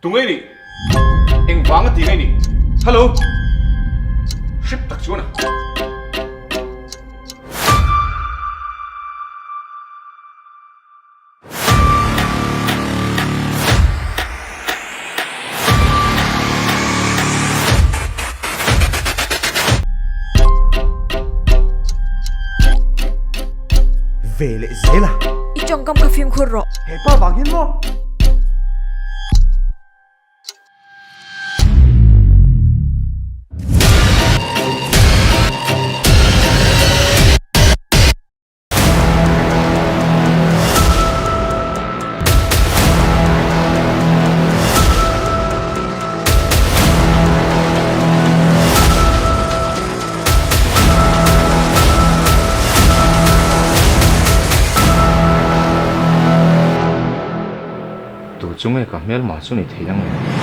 Tunge i nih? Engvanga ti nge i nih? Hello! Hrep tak chuan a. Ve leh zel a. I tawngkam kha fimkhur rawh. He pa vang hian maw? Tu chu nge ka hmelma chu ni thei ang em?